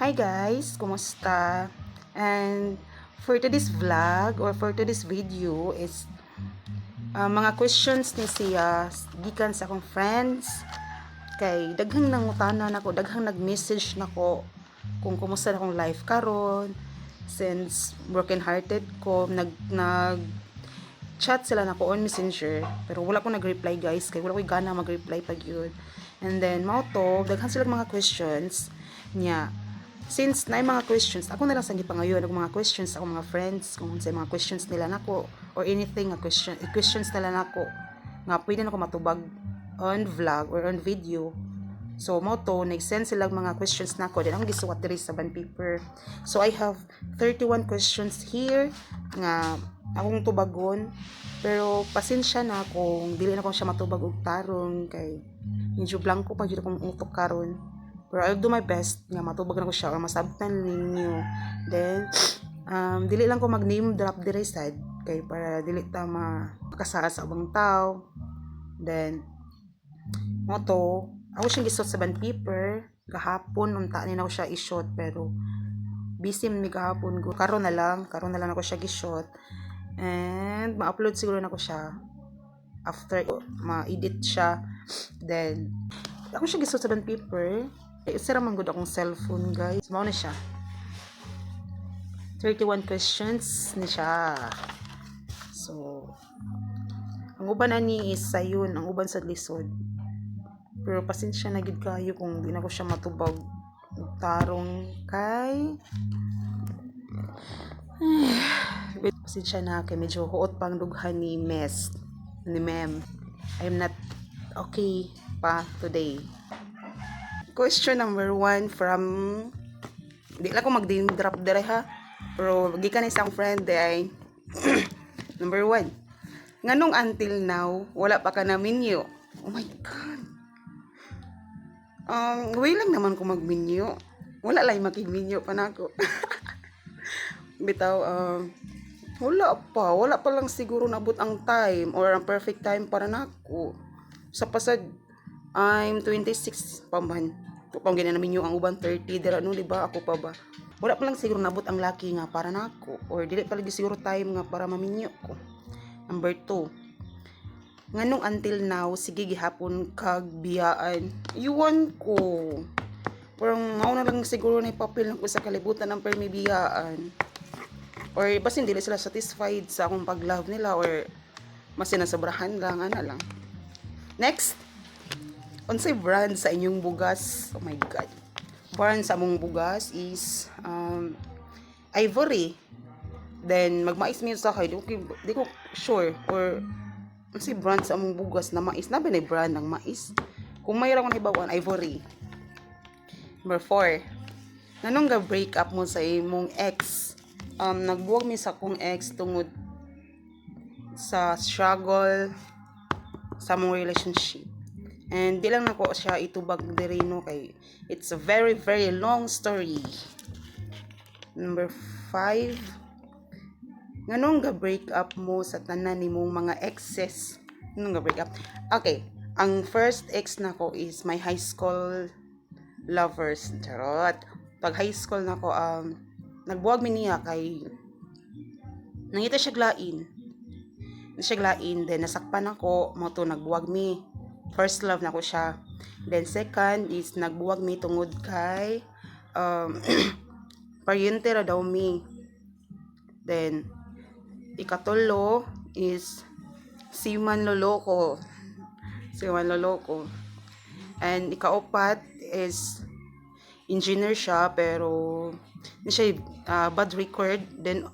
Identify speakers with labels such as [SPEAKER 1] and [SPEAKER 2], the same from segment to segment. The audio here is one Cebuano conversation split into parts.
[SPEAKER 1] Hi guys, kumusta? And for today's vlog or for today's video is mga questions ni siya gikan sa akong friends kay daghang nangutana nako, daghang nag-message nako kung kumusta na akong life karon since broken hearted ko. Nag chat sila nako on Messenger pero wala ko nag-reply, guys, kay wala ko gana mag-reply pag yun. And then mao to, daghan sila mga questions niya. Since na mga questions, ako na lang sa gipangayon og mga questions sa akong mga friends kung unsay mga questions nila nako or anything nga question, questions nila nako nga pwede nako matubag on vlog or on video. So mao to, nag-send sila og mga questions nako, then akong gisuwat diri sa bond paper. So I have 31 questions here nga akong tubagon. Pero pasensya na kung dili na ko siya matubag og tarong kay medyo blanko pa jud akong utok karon. Pero I'll do my best nga matubag na ko siya or masabtan ninyo. Then dili lang ko mag name drop diri sad kay para dili ta makasala sa ubang tao. Then mao to, ako siyang gisuot sa bond paper gahapon unta ni nako siya i-shoot pero busy man mi gahapon ko. Karon na lang ako siya gi-shoot and ma-upload siguro nako siya after ma-edit siya. Then ako siya gisuot sa bond paper. Eh, sira man gud akong cellphone, guys. Mao na siya. 31 questions ni siya. So, ang uban ani is sayon, ang uban sa lisod. Pero pasensya na gid kayo kung di na ko siya matubag og tarong kay pasensya na kay medyo huot pang dughan ni Mess ni Mem. I'm not okay pa today. Question number one from, di lang ko mag-name drop dire ha. Pero gikan ni isang friend ay number one. Nganong until now wala pa ka na minyo? Oh my God. Willing naman ko magminyo. Wala lang makigminyo pa nako. Bitaw, wala pa. Wala pa lang siguro nabot ang time or ang perfect time para nako. Sa pasad, I'm 26 pa man. Pang gina naminyo ang uban 30 dira no, di ba? Ako pa ba? Wala pa lang siguro nabot ang lucky nga para nako or dili pa lagi siguro time nga para maminyo ko. Number two. Nganong until now sige gihapon kag biyaan? Iwan ko. Parang mao na lang siguro na ipapil ko sa kalibutan ng permibiyaan. Or basin dili sila satisfied sa akong pag-love nila or mas sinasobrahan lang, ana lang. Next, unsay brand sa inyong bugas? Oh my God. Brand sa among bugas is Ivory. Then magmais mi sa kay di ko sure or unsay brand sa among bugas na mais. Na ba na brand ng mais? Kung mayroon akong nahibawan, Ivory. Number four. Nganong ga break up mo sa imong ex? Nagbuwag mi sa akong ex tungod sa struggle sa among relationship. And di lang nako siya itubag diri no kay it's a very very long story. Number five. Nganong ga break up mo sa tanan nimong mga exes? Nganong ga break up? Okay, ang first ex nako is my high school lovers. Charot. Pag high school nako, nagbuwag mi niya kay nangita siya lain. Na siya lain, then nasakpan ako, mao to nagbuwag mi. First love nako siya. Then second is nagbuwag mi tungod kay paryente ra daw mi. Then ikatulo is si manloloko. Si manloloko. And ikaupat is engineer siya pero ni siya bad record. Then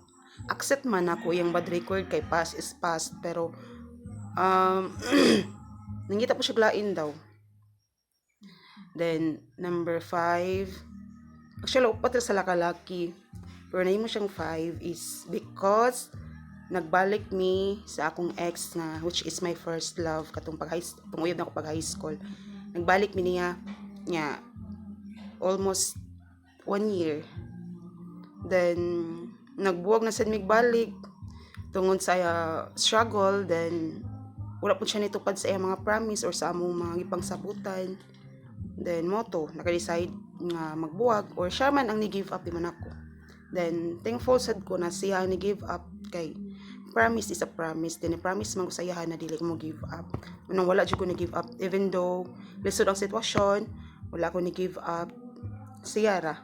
[SPEAKER 1] accept man ako yung bad record kay past is past pero nangita po siya lain daw. Then number five, actually upat ra sa kalaki pero nahimo siyang five is because nagbalik mi sa akong ex nga which is my first love katong pag high tong uyab nako pag high school. Nagbalik mi niya nya almost one year. Then nagbuwag na sad mig balik tungod sa struggle. Then wala po siya nitupad sa iyang mga promise or sa among mga gipangsabutan. Then mao to naka-decide nga magbuwag or siya man ang ni give up, di man ako. Then thankful sad ko na siya ang ni give up kay promise is a promise. Then promise man ko sa iyaha na dili ko mo give up. Unang wala jud ko ni give up even though lisod ang sitwasyon, wala ko ni give up, siya ra.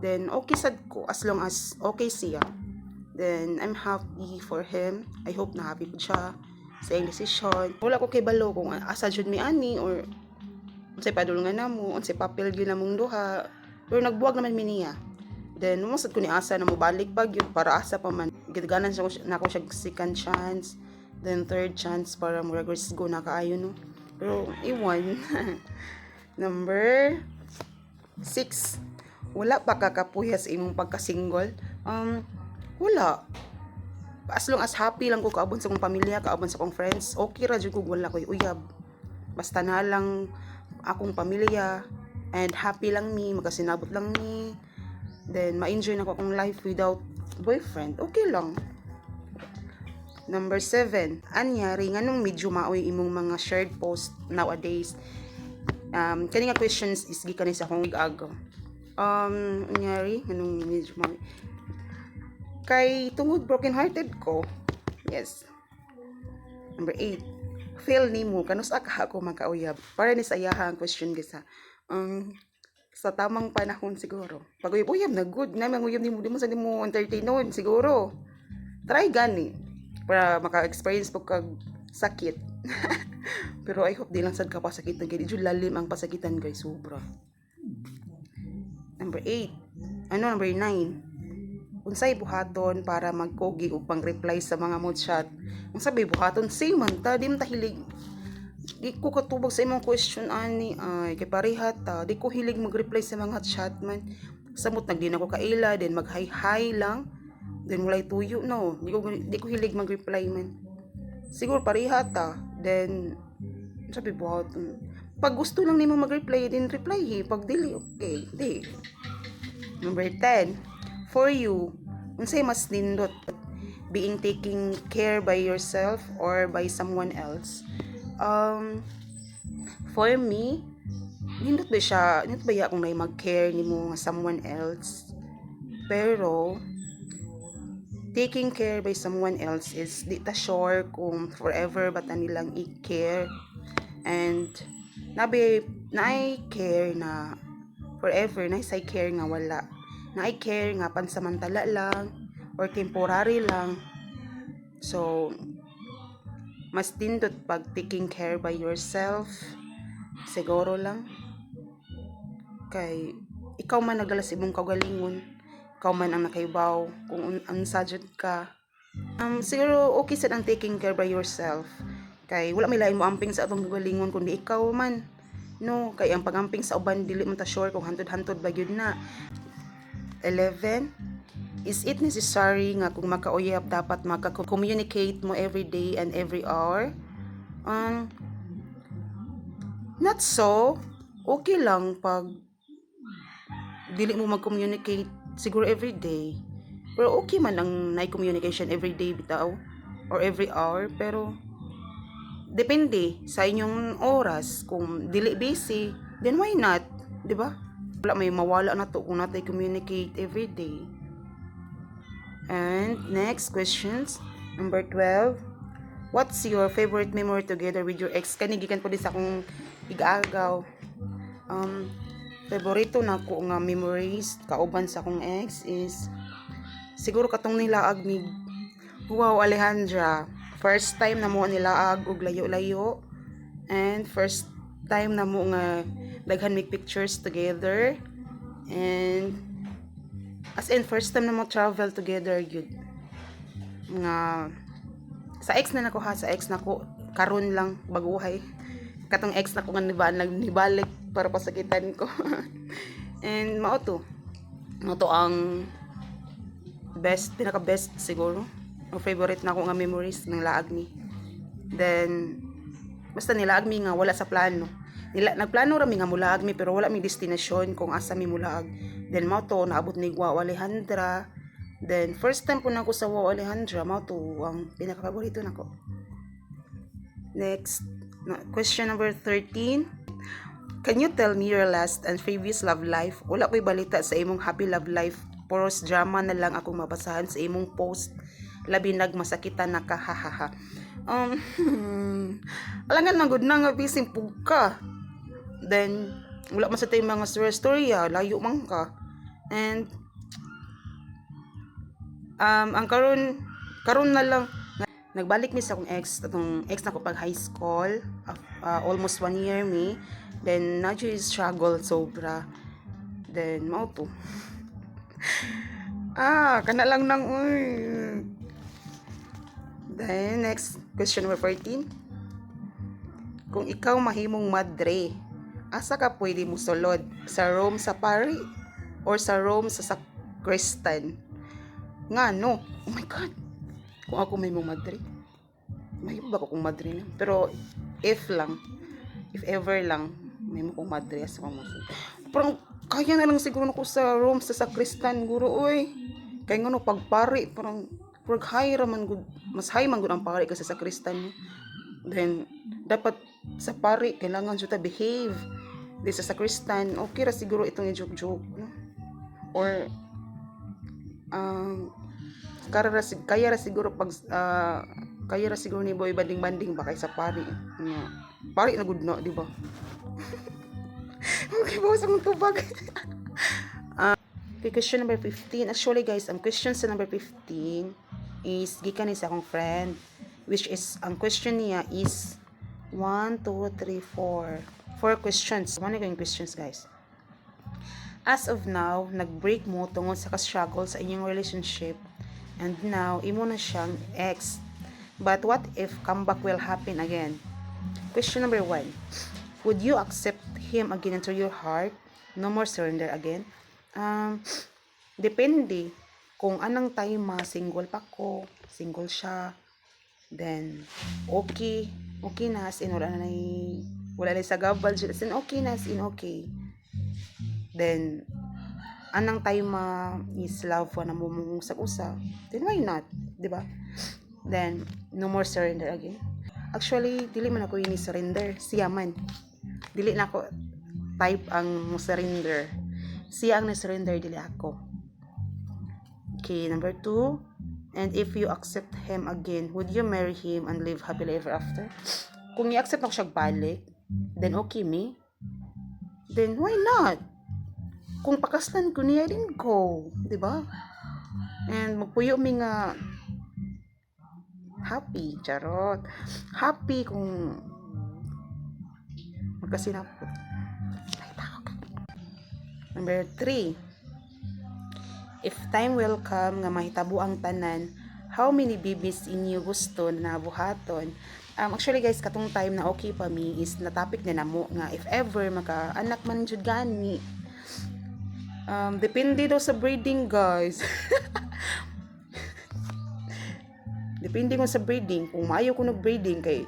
[SPEAKER 1] Then okay sad ko as long as okay siya. Then I'm happy for him. I hope na happy pud siya sa iyang desisyon. Wala ko kay balo kung asa jud mi ani or unsay padulngan namo, unsay papel gyud namong duha. Pero nagbuwag naman mi niya. Then mo sad ko ni asa na mobalik pa gyud para asa pa man. Gidaganan siya nako siya second chance, then third chance para murag go na kaayo, no. Pero iwan. Number 6. Wala pa ka kapuya sa imong pagka-single? Wala. As long as happy lang ko kaubon sa akong pamilya, kaubon sa akong friends, okay ra jud ko wala ko'y uyab. Basta na lang akong pamilya and happy lang mi, magkasinabot lang mi. Then ma-enjoy na ko akong life without boyfriend. Okay lang. Number 7. Anyari, nganong medyo maoy imong mga shared post nowadays? Kani nga questions is gikan ni sa akong ig-agaw. Anyari, nganong medyo maoy? Kay tungod broken hearted ko. Yes. Number 8. Feel nimo kanus-a ka ako magkauyab? Para ni sa iyaha ang question gisa. Sa tamang panahon siguro. Pag uyab-uyab na good na manguyab nimo, di mo sa nimo entertain noon siguro. Try gani para maka-experience po kag sakit. Pero I hope di lang sad ka pasakitan kay di jud lalim ang pasakitan, guys, sobra. Number 8. Ano, number 9. Unsay buhaton para magkugi og pang-reply sa mga mo chat? Unsa bay buhaton? Same man ta, di man ta hilig. Di ko katubag sa imong question ani ay kay pareha ta. Di ko hilig mag-reply sa mga chat man. Samot nag di na ko kaila, then mag-hi hi lang. Then walay tuyo, no. Di ko hilig mag-reply man. Siguro pareha ta. Then sabi buhaton. Pag gusto lang nimo mag-reply, then reply eh. Pag dili, okay. Di. Number 10. For you, unsay mas nindot? Being taken care by yourself or by someone else? For me, nindot ba siya, nindot ba ya kung naay mag-care nimo nga someone else? Pero, taking care by someone else is di ta sure kung forever ba ta nilang i-care. And, nabi, naay care na forever, naay say care nga wala. Naay care nga pansamantala lang or temporary lang. So, mas nindot pag taking care by yourself siguro lang. Kay ikaw man nagdala sa imong kaugalingon, ikaw man ang nakaibaw kung unsa jud ka. Siguro okay sad ang taking care by yourself. Kay wala may lain mo amping sa atong kaugalingon kundi ikaw man. No, kay ang pagamping sa uban, dili man ta sure kung hantod-hantod ba gyud na. 11. Is it necessary nga kung makauyab dapat maka-communicate mo every day and every hour? Not so. Okay lang pag dili mo mag-communicate siguro every day. Pero okay man ang naay communication every day bitaw or every hour, pero depende sa inyong oras. Kung dili busy, then why not, di ba? Wala may mawala na to kung natay communicate every day. And next questions, number 12. What's your favorite memory together with your ex? Kani gikan po din sa akong igagaw. Favorito nako nga memories kauban sa akong ex is siguro katong nilaag mi Wow Alejandra. First time na mo nilaag og layo-layo and first time na mo nga daghan mig pictures together and as in first time na mo travel together gyud nga sa ex na nako ha, sa ex nako karon lang, baguhay katong ex nako nga nibalik para pasakitan ko. And mao to ang best, pinaka best siguro o favorite nako nga memories ng laag mi. Then basta nilaag mi nga wala sa plano nila. Nagplano ra mi nga mulaag mi pero wala mi destinasyon kung asa mi mulaag. Then mao to naabot ni Wow Alejandra. Then first time po nako sa Wow Alejandra. Mao to ang pinaka paborito nako. Next na, question number 13. Can you tell me your last and previous love life? Wala ko'y balita sa imong happy love life. Puros drama na lang akong mabasahan sa imong post. Labi nagmasakitan na ka, hahaha. Alangan man gud na nga busy pug ka. Then, wala man sa tayo mga story storya, layo man ka. And, ang karon karon na lang nagbalik mi sa akong ex, atong ex na ko pag high school, almost one year mi. Then na struggle sobra. Then mao to. Ah, kana lang nang uy. Then next question, number 14. Kung ikaw mahimong madre, asa ka pwede mo sulod? Sa Rome sa pari or sa Rome sa sacristan? Nga no. Oh my God. Kung ako mahimong madre. Mahimo ba ko kung madre na? Pero if lang, if ever lang, mahimo kong madre, asa ka mo. Parang kaya na lang siguro ko sa Rome sa sacristan guro oy. Kay ngano pagpari parang purag high ra man gud, mas high man gud ang pari kaysa sa sacristan. Then dapat sa pari kailangan jud ta behave. Di sa sacristan okay ra siguro itong i-joke-joke, no? Or kara ra, kaya ra siguro pag kaya ra siguro ni boy banding-banding ba kay sa pari nga pari na gud na, di ba? Okay, bawas akong tubag. Okay, question number 15. Actually, guys, ang question sa number 15 is gikan ni sa akong friend, which is ang question niya is 1, 2, 3, 4. Four questions. Ano yung questions, guys? As of now, nag-break mo tungod sa ka-struggle sa inyong relationship and now imo na siyang ex. But what if comeback will happen again? Question number 1. Would you accept him again into your heart? No more surrender again? Depende. Kung anang time ma single pa ko, single siya, then okay, okay na, as in wala na sa gabal, as in okay na, as in okay. Then, anang time ma is love na mo mong usa, then why not? 'Di ba? Then, no more surrender again. Actually, dili man ako ini surrender, siya man. Dili na ako type ang mo surrender. Siya ang na-surrender, dili ako. Okay, number 2. And if you accept him again, would you marry him and live happily ever after? Kung i-accept ako siya balik, then okay me. Then why not? Kung pakaslan ko niya, then go. 'Di ba? And magpuyo mi nga happy, charot. Happy kung magkasinapot. Ay, tao ka. Number 3. If time will come nga mahitabo ang tanan, how many babies inyo gusto na buhaton? Actually guys, katong time na okay pa mi is na topic na namo nga if ever maka anak man jud gani. Depende daw sa breeding, guys. Depende kung sa breeding, kung maayo ko breeding kay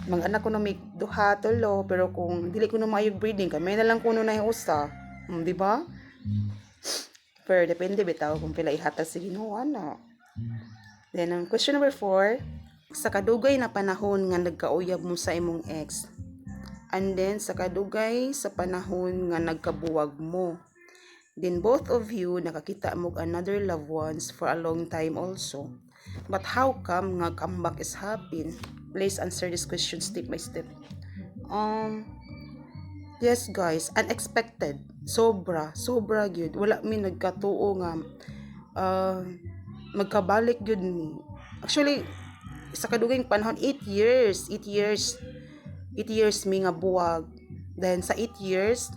[SPEAKER 1] mga anak ko na may duha, tulo, pero kung dili ko na maayo breeding, kay may na lang kuno na yung usa. Di ba? Pero depende bitaw kung pila ihatag sa Ginoo ana. Then ang question number 4, sa kadugay na panahon nga nagkauyab mo sa imong ex, and then sa kadugay sa panahon nga nagkabuwag mo, then both of you nakakita mo another loved ones for a long time also. But how come nga comeback is happen? Please answer this question step by step. Yes guys, unexpected. Sobra, sobra gyud. Wala mi nagkatuo nga magkabalik gyud mi. Actually, sa kadugayng panahon, 8 years, 8 years, 8 years mi nga buwag. Then sa 8 years,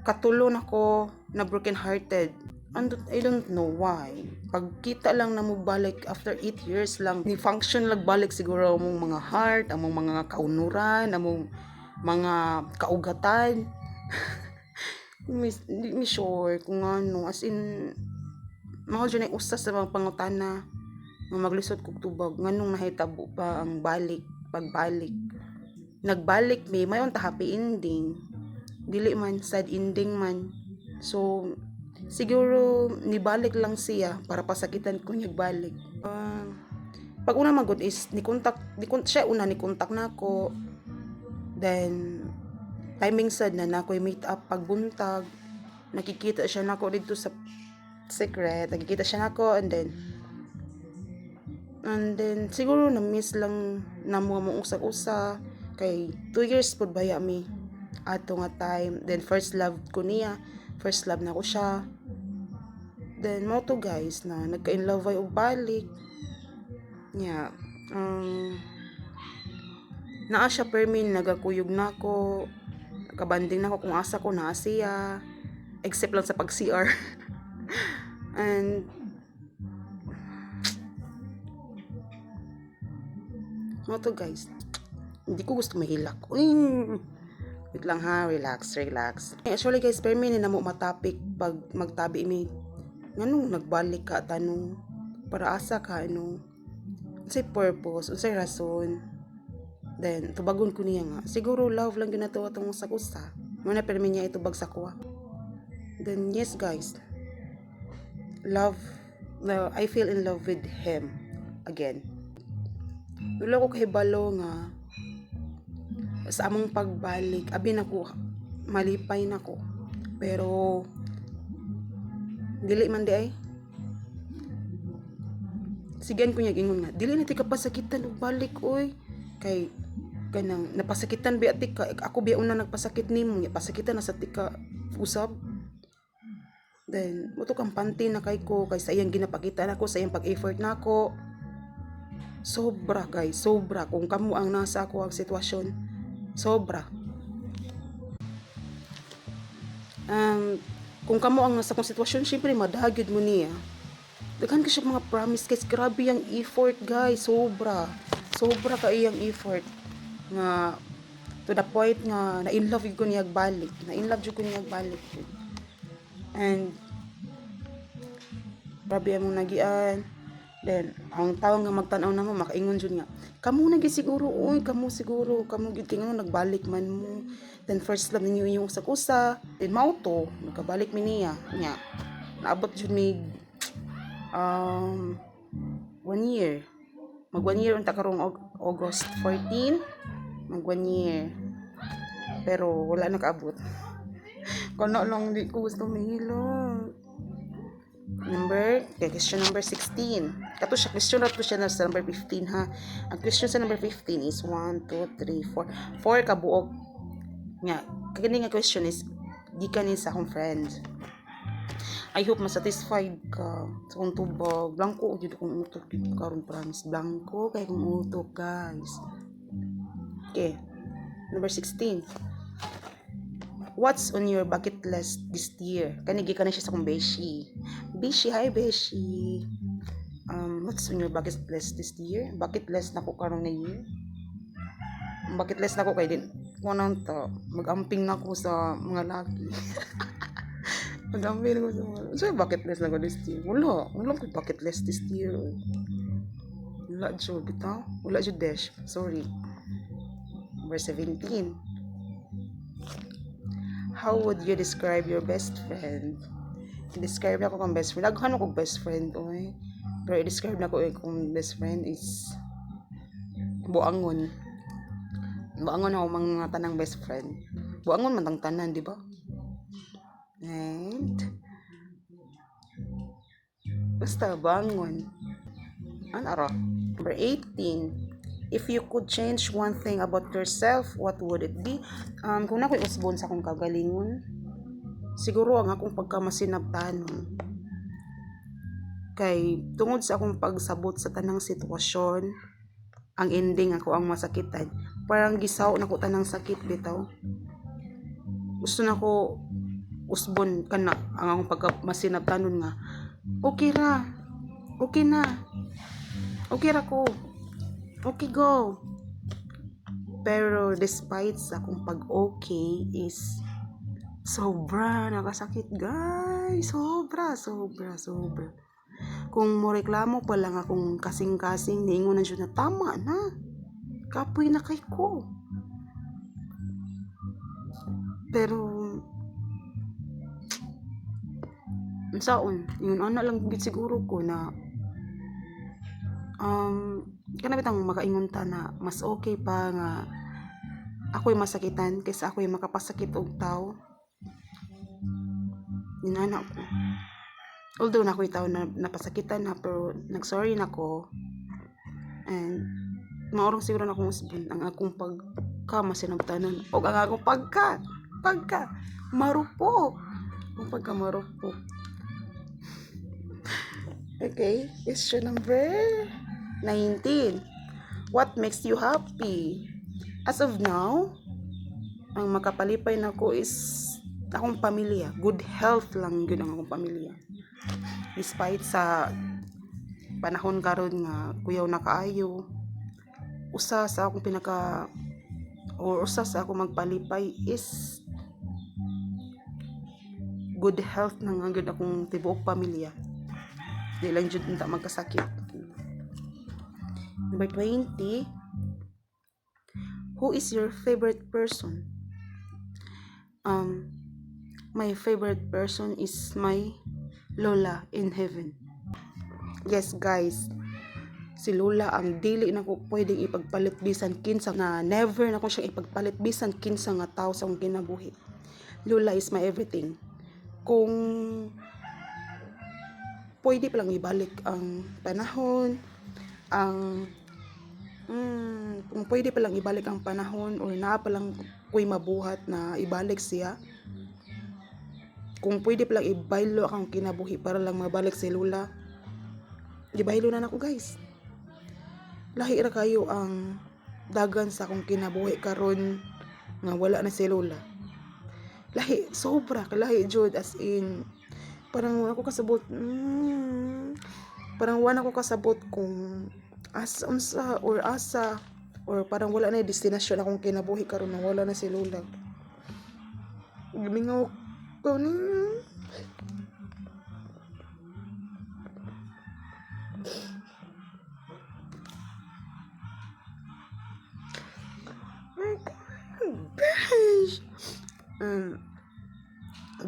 [SPEAKER 1] katulo na ko na broken hearted. And I don't know why. Pagkita lang na mo balik after 8 years lang, ni function lang balik siguro among mga heart, among mga kaunuran, among mga kaugatan. Di mi sure kung ano. As in, mga dyan ay usa sa mga pangutana nga maglisod kog tubag nganong nahitabo pa ang balik, pagbalik. Nagbalik mi, mayon ta happy ending. Dili man sad ending man. So siguro nibalik lang siya para pasakitan ko niya balik. Pag una magud is ni contact ni siya una ni contact nako. Then Timing sad na na ako'y meet up pagbuntag. Nakikita siya nako dito sa secret. Nakikita siya nako and then siguro na miss lang na mo mo usag-usa kay 2 years pud baya mi ato nga time. Then first love ko niya, first love na ko siya. Then mo to, guys, na nagka-in love ay og balik nya. Naa siya permin nagakuyog nako, kabanding nako. Kung asa ko, naa siya, except lang sa pag CR. And mo to, guys, hindi ko gusto mahilak. Uy, wait lang ha, relax, relax. Actually, guys, permi ni namo matapik pag magtabi mi. Nganong nagbalik ka, tanong para asa ka, ano? Unsay purpose, unsay rason? Then tubagon ko niya nga, siguro love lang gyud nato atong sa usa. Mo na permi niya itubag sa kuha. Then yes, guys. Love, no, I feel in love with him again. Wala ko kahibalo nga sa among pagbalik, abi nako malipay nako. Pero dili man di ay. Sigan ko niya ingon nga, "Dili na tika pasakitan og balik oy." Kay kanang napasakitan biya tika, ako biya una nagpasakit nimo, nya pasakitan na sa tika usab. Then mo to, kampante na kay ko kay sa iyang ginapakita nako, sa iyang pag-effort nako. Sobra, guys, sobra. Kung kamo ang nasa ako ang sitwasyon, sobra. Kung kamo ang nasa akong sitwasyon, syempre madagyod mo niya. Daghan ka siya mga promise, guys. Grabe ang effort, guys. Sobra. Sobra ka iyang effort. Nga, to the point nga, na in love ko niya balik. Na in love ko niya balik. And, grabe among nagian. Then, ang tao nga magtan-aw namo makaingon jud nga, "Kamo na gyud siguro, oy, kamo siguro, kamo gyud kay ngano nagbalik man mo. Then first love ninyo yung sa usa." Then mao to, nagkabalik mi niya. Nya, naabot jud mi one year. Mag 1 year unta karong August 14, mag 1 year. Pero wala na kaabot. Kana lang, di ko gusto mahilot. Okay, question number 16. Kato siya, question na to siya na sa number 15 ha. Ang question sa number 15 is 1, 2, 3, 4. 4 ka buok. Nga, kani nga question is gikan ni sa akong friend. I hope masatisfied ka sa akong tubag. Blanco jud akong utok dito karon, promise. Blanco kay akong utok, guys. Okay. Number 16. What's on your bucket list this year? Kani gikan na siya sa akong beshi. Beshi, hi beshi. What's on your bucket list this year? Bucket list na ko karon na year. Ang bucket list na ko kay din ko nang ta mag-amping na ko sa mga laki. Mag-amping na ko sa mga. So, bucket list na ko this year. Wala. Wala ko bucket list this year. Wala jud bitaw. Wala jud dash. Sorry. Number 17. How would you describe your best friend? I-describe na ko kang best friend. Daghan ako best friend, oy. Pero i-describe na ko kung best friend is buangon. Buangon ako mga tanang best friend. Buangon man tang tanan, di ba? And basta buangon. Ano ra? Number 18. If you could change one thing about yourself, what would it be? Kung ako'y usbon sa akong kagalingon, siguro ang akong pagkamasinabtanon. Kay tungod sa akong pagsabot sa tanang sitwasyon, ang ending ako ang masakitan. Parang gisaw na ko tanang sakit bitaw. Gusto na ko usbon kana ang akong pagkamasinabtanon nga okay ra. Okay na. Okay ra ko. Okay go. Pero despite sa akong pag-okay is sobra nakasakit, guys. Sobra, sobra, sobra. Kung mo reklamo pa lang akong kasing-kasing, niingon na siya na tama na. Kapoy na kay ko. Pero unsaon, yun ana lang gid siguro ko na kana bitang makaingon ta na mas okay pa nga Ako'y masakitan kaysa ako'y makapasakit og tao. Inana ko. Although naa ko'y tao na napasakitan na, pero nag-sorry na ko. And mao rang siguro na akong usbon ang akong pagka masinabtanon o ang akong pagka marupok, ang pagka marupok. Okay, question number 19. What makes you happy? As of now, ang makapalipay nako is akong pamilya. Good health lang yun ang akong pamilya. Despite sa panahon karon nga kuyaw na kaayo, usa sa akong pinaka or usa sa akong magpalipay is good health na nga gyud akong tibuok pamilya. Di lang jud unta magkasakit. Number 20. Who is your favorite person? My favorite person is my Lola in heaven. Yes, guys. Si Lola ang dili na ko pwedeng ipagpalit bisan kinsa nga, never na ko siyang ipagpalit bisan kinsa nga tao sa akong kinabuhi. Lola is my everything. Kung pwede pa lang ibalik ang panahon, kung pwede pa lang ibalik ang panahon or naa pa lang ko'y mabuhat na ibalik siya, kung pwede pa lang ibaylo akong kinabuhi para lang mabalik si Lola, ibaylo na nako, guys. Lahi ra kayo ang dagan sa akong kinabuhi karon nga wala na si Lola. Lahi, sobra kalahi jud, as in parang wala ko kasabot, parang wala ko kasabot kung asa, unsa or asa or parang wala na destinasyon akong kinabuhi karon nga wala na si Lola. Gimingaw ko niya. Gosh.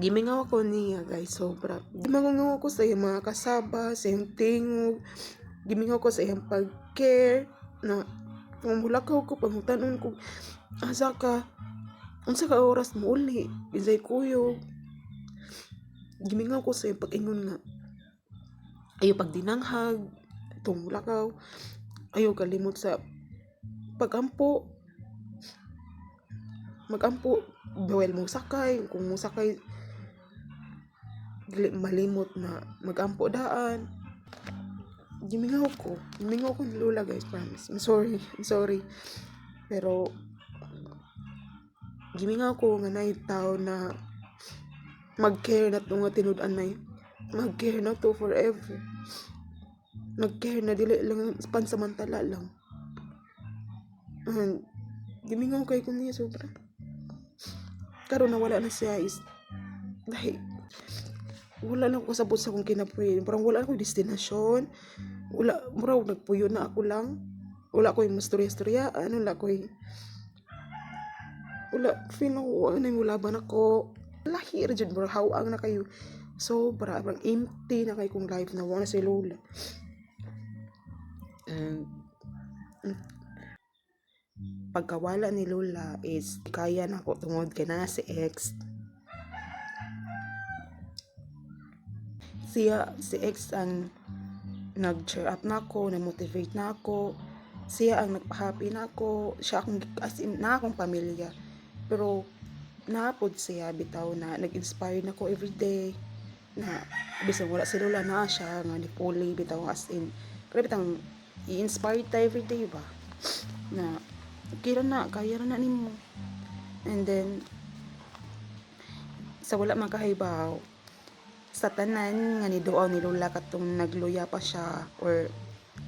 [SPEAKER 1] Gimingaw ako niya, guys, sobra. Gimingaw ako sa iyang mga kasaba, sa iyang tingog. Gimingaw ko sa iyang pag-care na kung mulakaw ko, pangutanon ko, asa ka, unsa ka oras mo uli, binsay kuyog. Gimingaw ko sa iyang pag-ingon nga, ayaw pagdinanghag, itong mulakaw, ayaw kalimot sa pagampo, magampo, bawel mo sakay, kung mo sakay, dili malimot na magampo daan. Gimingaw ko. Gimingaw ko ni Lola, guys, promise. I'm sorry. I'm sorry. Pero, gimingaw ko nga naay tao na mag-care na to nga tinud-anay. Mag-care na to forever. Mag-care na dili lang pansamantala lang. And, gimingaw kay ko niya sobra. Karon na wala na siya is, dahil, wala lang ko kasabot sa akong kinabuhi. Parang wala akong destinasyon. Wala, murag nagpuyo na ako lang. Wala ko yung mastorya-storya. Ano, wala ko wala, feel ko, ano yung laban ako. Lahi ra jud, murag hawang na kayo. Sobra, parang empty na kayo kong life na wala si Lola. And, pagkawala ni Lola is kaya na ako tungod kay na si ex. Siya, si ex ang nag-cheer up na ako, nag-motivate na ako. Siya ang nagpa-happy na ako. Siya akong, as in, na akong pamilya. Pero, naapod siya, bitaw na, nag-inspire na ko everyday. Na, bisan wala si Lola na siya, nga ni Puli, bitaw as in, pero bitang, i-inspire ta everyday ba? Na, kira na, kaya ra na nimo. And then, sa wala makahibaw, sa tanan nga ni duaw ni Lola katong nagluya pa siya or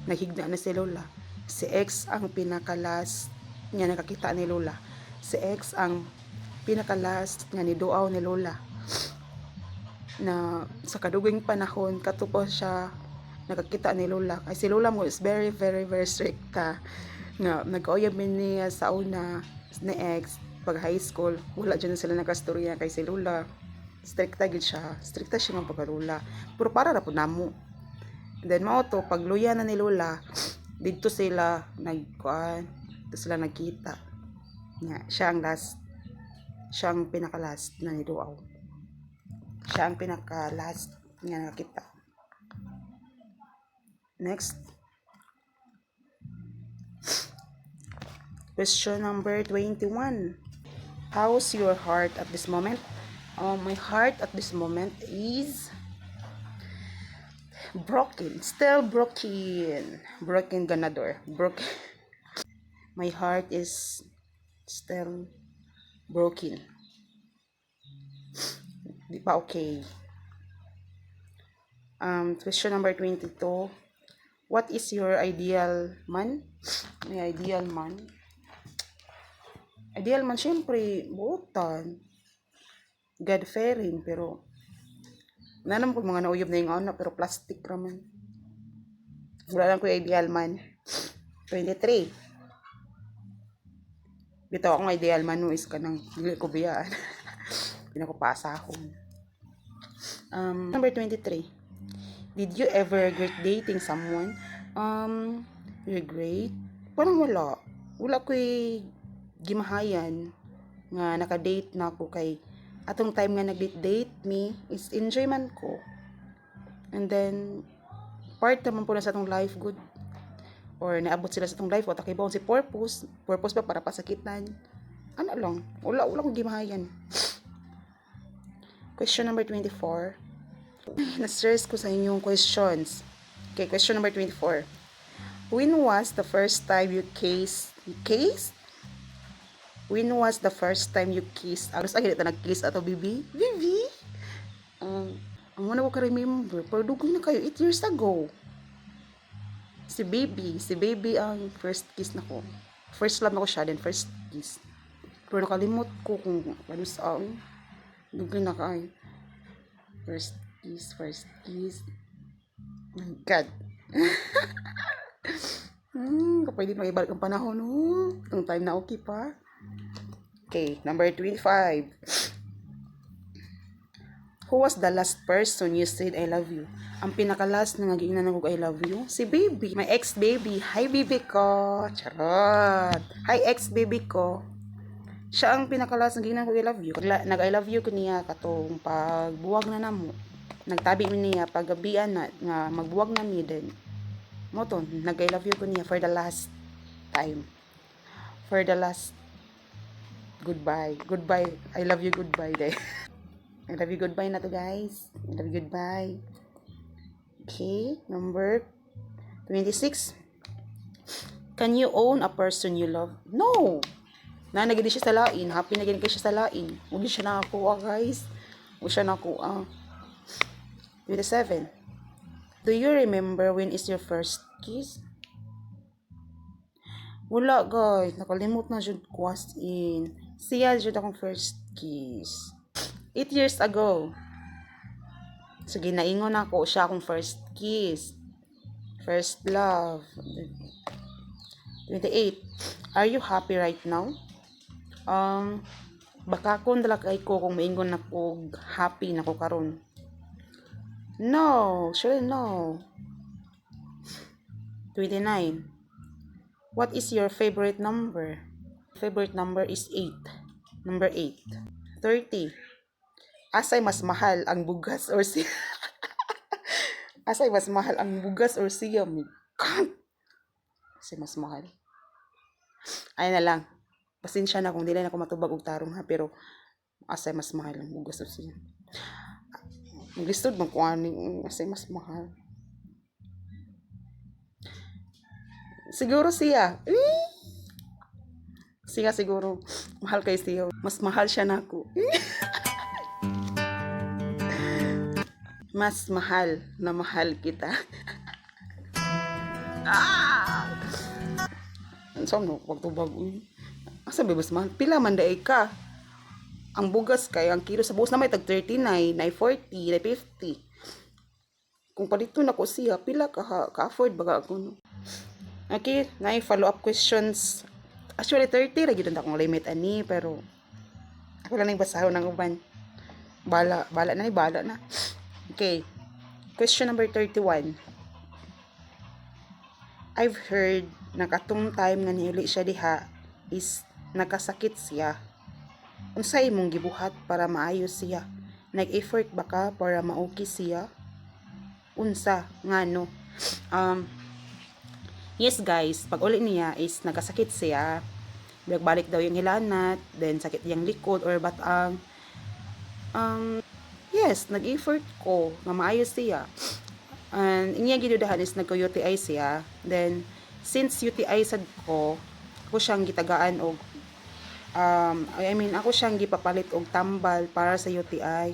[SPEAKER 1] naghigda na si Lola, si ex ang pinakalas nga nakakita ni Lola. Si ex ang pinakalas nga ni duaw ni Lola na sa kaduging panahon kato pa siya nakakita ni Lola. Kay si Lola mo is very, very, very strict ka nga nag-uyab min niya sa una ni ex pag high school. Wala dyan sila nakastorya kay si Lola strikta gid siya, strikta siya nga pagkalula, pero para ra pud namo. And then mao to pagluya na ni Lola, didto sila nagkuan, didto sila nagkita. Nga, siya ang last, siya ang pinaka-last na niduaw. Siya ang pinaka-last nga nakita. Next. Question number 21. How's your heart at this moment? My heart at this moment is broken. Still broken. Broken ganador. Broken. My heart is still broken. Di pa okay. Question number 22. What is your ideal man? My ideal man? Ideal man, syempre, buotan. God-fearing, pero naman ko mga nauyab na yung anak, pero plastic raman. Wala lang ko yung ideal man. 23. Bitaw akong ideal man no is kanang dili ko biyaan. Hindi na ko paasahon. Number 23. Did you ever regret dating someone? Regret? Parang wala. Wala ko'y gimahayan nga naka-date na ako kay atong time nga nag-date me is enjoy man ko. And then, part naman po na sa atong life good or naabot sila sa atong life o takibaw si purpose purpose ba para pasakitan ano lang. Wala kong gimahayan. Question number 24. Na-stress ko sa inyong questions. Okay, question number 24. When was the first time you kissed? You kissed? When was the first time you kissed? Alos ay ta nag-kiss ato, bibi. Bibi? Ang muna ko ka-remember, pero dugay na kayo, 8 years ago. Si baby, si baby ang first kiss na ko. First love na ko siya, then first kiss. Pero nakalimot ko kung ano sa dugay na kaayo. First kiss, first kiss. My God. Kapag di maibalik ang panahon, no? Itong time na okay pa. Okay, number 25. Who was the last person you said "I love you"? Ang pinaka-last na nagiingnan ako "I love you"? Si baby. My ex-baby. Hi, baby ko. Charot. Hi, ex-baby ko. Siya ang pinaka-last na giingnan ko "I love you." Nag-I love you ko niya katong pagbuwag na namo. Nagtabi mi niya paggabian na nga magbuwag na mi din. Mo to, nag-I love you ko niya for the last time. For the last goodbye. Goodbye. I love you, goodbye day. I love you, goodbye na to, guys. I love you, goodbye. Okay, number 26. Can you own a person you love? No! Na nagidi siya sa lain. Happy na gid kay siya sa lain. Huwag siya nakakuha, guys. Huwag siya nakuha. 27. Do you remember when is your first kiss? Wala, guys. Nakalimot na jud ko, as in. Siya jud akong first kiss. 8 years ago. So, ginaingon ako siya akong first kiss. First love. 28. Are you happy right now? Baka kung dala kay ko kung maingon na ko happy na ko karon. No, sure no. 29. What is your favorite number? Favorite number is 8. Number 8. 30. Asay mas mahal ang bugas or si Asay mas mahal ang bugas or siya? God! Asay mas mahal. Ay na lang. Pasensya na kung dili na ako matubag og tarong ha, pero asay mas mahal ang bugas or siya? Maglisod man ko ani, asay mas mahal. Siguro siya. Eh! Siya siguro. Mahal kay siya. Mas mahal siya nako. Mas mahal na mahal kita. Ah! Ano no, pagtubag uy. Asa ba mas mahal? Pila man daay ka? Ang bugas kay ang kilo sa bugas na may tag 39, 940, 950. Kung palito na ko siya, pila ka ka-afford baga ako no. Okay, na follow up questions. Actually 30 ra gyud ang akong limit ani, pero ako lang ning basahon ng uban. Bala, bala na ni bala na. Okay. Question number 31. I've heard na katong time nga niuli siya diha is Nagkasakit siya. Unsa imong gibuhat para maayo siya? Nag-effort ba ka para ma-okay siya? Unsa? Ngano? Yes guys, pag uli niya is nagkasakit siya. Balik daw yung hilanat, then sakit iyang likod or batang. Yes, nag-effort ko nga maayo siya. And inya gidudahan is nagka-UTI siya. Then since UTI sad ko, ako siyang gitagaan og I mean, ako siyang gipapalit og tambal para sa UTI.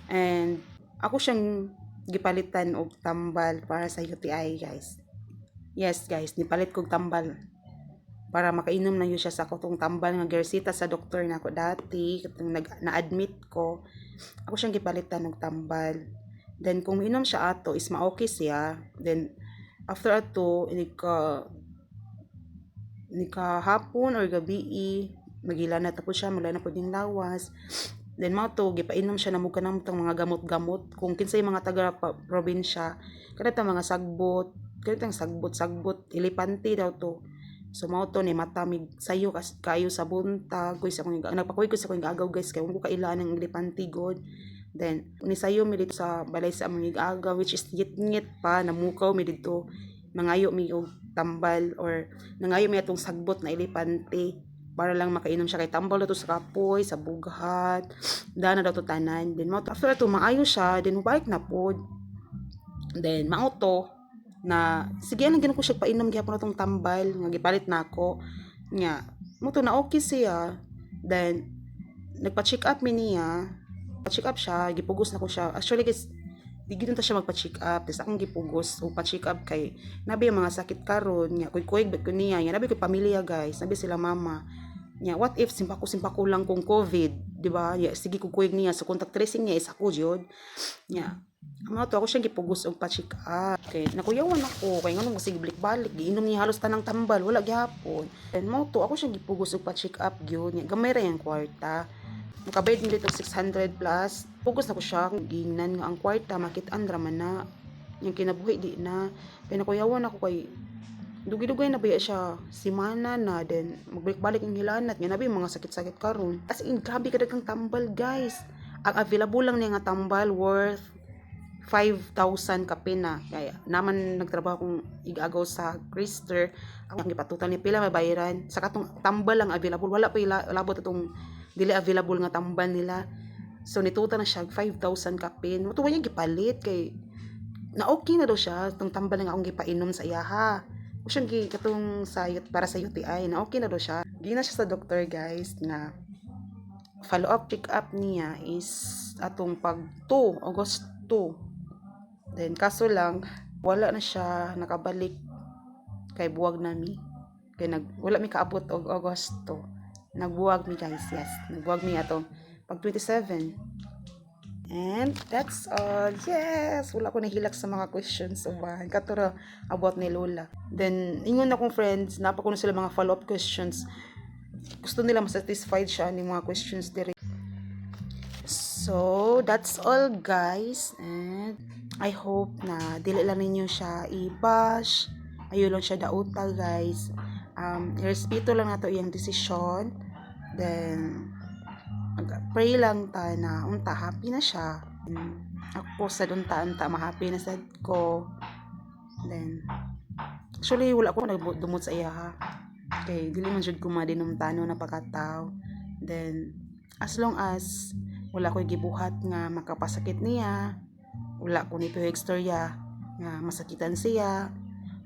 [SPEAKER 1] And ako siyang gipalitan og tambal para sa UTI, guys. Yes, guys, nipalit kog tambal para makainom na yun siya sa katong tambal nga gireseta sa doktor nako dati katong na-admit ko. Ako siyang gipalitan og tambal. Then kung miinom siya ato is ma-okay siya. Then after ato, nika hapon or gabi, magilanat na po siya, maglanat po yung lawas. Then mao to, gipainom siya namo kanang mga gamot-gamot kung kinsay mga taga probinsya, kanang mga sagbot, kanang sagbot sagbot, elepante daw to. So mao to, ni matamig sayo kas kayo sa buntag ko sa akong nagpakuy ko sa akong agaw, guys, kay ko kailan ng elepante god. Then ni sayo mi dito sa balay sa among agaw, which is ngit-ngit pa, namukaw mi didto, mangayo mi og tambal or nangayo mi atong sagbot na elepante para lang makainom siya, kay tambal na to sa kapoy, sa bughat, dana daw to tanan. Then mao to, after ato maayo siya, then mobalik na pod. Then mao to na sige lang gino ko siya painom gihapon atong tambal nga gipalit nako. Nya mao to, na okay siya. Then nagpa-check up mi niya. Pa-check up siya, gipugos na ko siya. Actually guys, di gid ta siya magpa-check up. Tapos akong gipugos o pa-check up kay nabi ang mga sakit karon nya kuy-kuy ko niya. Nya nabi ko pamilya, guys, nabi sila mama. Nya what if simpako simpako lang kung COVID, di ba? Ya, sige ko kuyog niya, so contact tracing niya is ako jud. Nya mao to, ako siyang gipugos og pa-check up. Kay nakuyawan ako kay nganong sige balik-balik, giinom niya halos tanang tambal, wala gihapon. And mao to, ako siyang gipugos og pa-check up gyud. Nya gamay ra yang kwarta. Makabayad mi dito 600 plus. Pugos na ko siya, gingnan nga ang kwarta makit-an ra man na. Yung kinabuhi di na. Kay nakuyawan ako kay dugay-dugay na baya siya, simana na, then magbalik-balik ang hilanat nga nabi mga sakit-sakit karon. As in, grabe kadaghang tambal, guys. Ang available lang niya nga tambal worth 5,000 kapin na. Kaya naman nagtrabaho kong igagaw sa Krister, ako ang gipatutan ni pila mabayaran sa katong tambal lang available, wala pa labot atong dili available nga tambal nila. So nituta na siya 5,000 kapin. Mao niya gipalit kay na okay na daw siya itong tambal nga akong gipainom sa iyaha. O siyang gi katong sa para sa UTI, na okay na daw siya. Gina siya sa doktor, guys, nga follow up check up niya is atong pag 2 August 2. Then kaso lang wala na siya nakabalik kay buwag na mi, kay wala mi kaabot og Agosto. Nagbuwag mi, guys. Yes, nagbuwag mi atong pag 27. And that's all. Yes, wala ko nahilak sa mga questions uban katura about ni Lola. Then ingon akong friends, napa ko na sila mga follow up questions. Gusto nila masatisfied siya ni mga questions dire. So, that's all, guys. And I hope na dili lang ninyo siya i-bash. Ayo lang siya dauta, guys. Irespeto lang nato iyang desisyon. Then, pray lang ta na unta happy na siya. Ako sa unta unta ma-happy na sad ko. Then, actually, wala ko nagdumot sa iya ha. Kay dili man jud ko madinumtano na pagkatao. Then, as long as wala ko'y gibuhat nga makapasakit niya, wala ko nito istorya nga masakitan siya,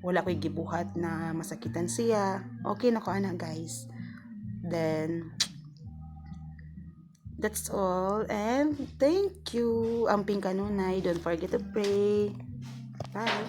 [SPEAKER 1] wala ko'y gibuhat na masakitan siya, okay na ko ana, guys. Then, that's all and thank you. Amping kanunay. Don't forget to pray. Bye.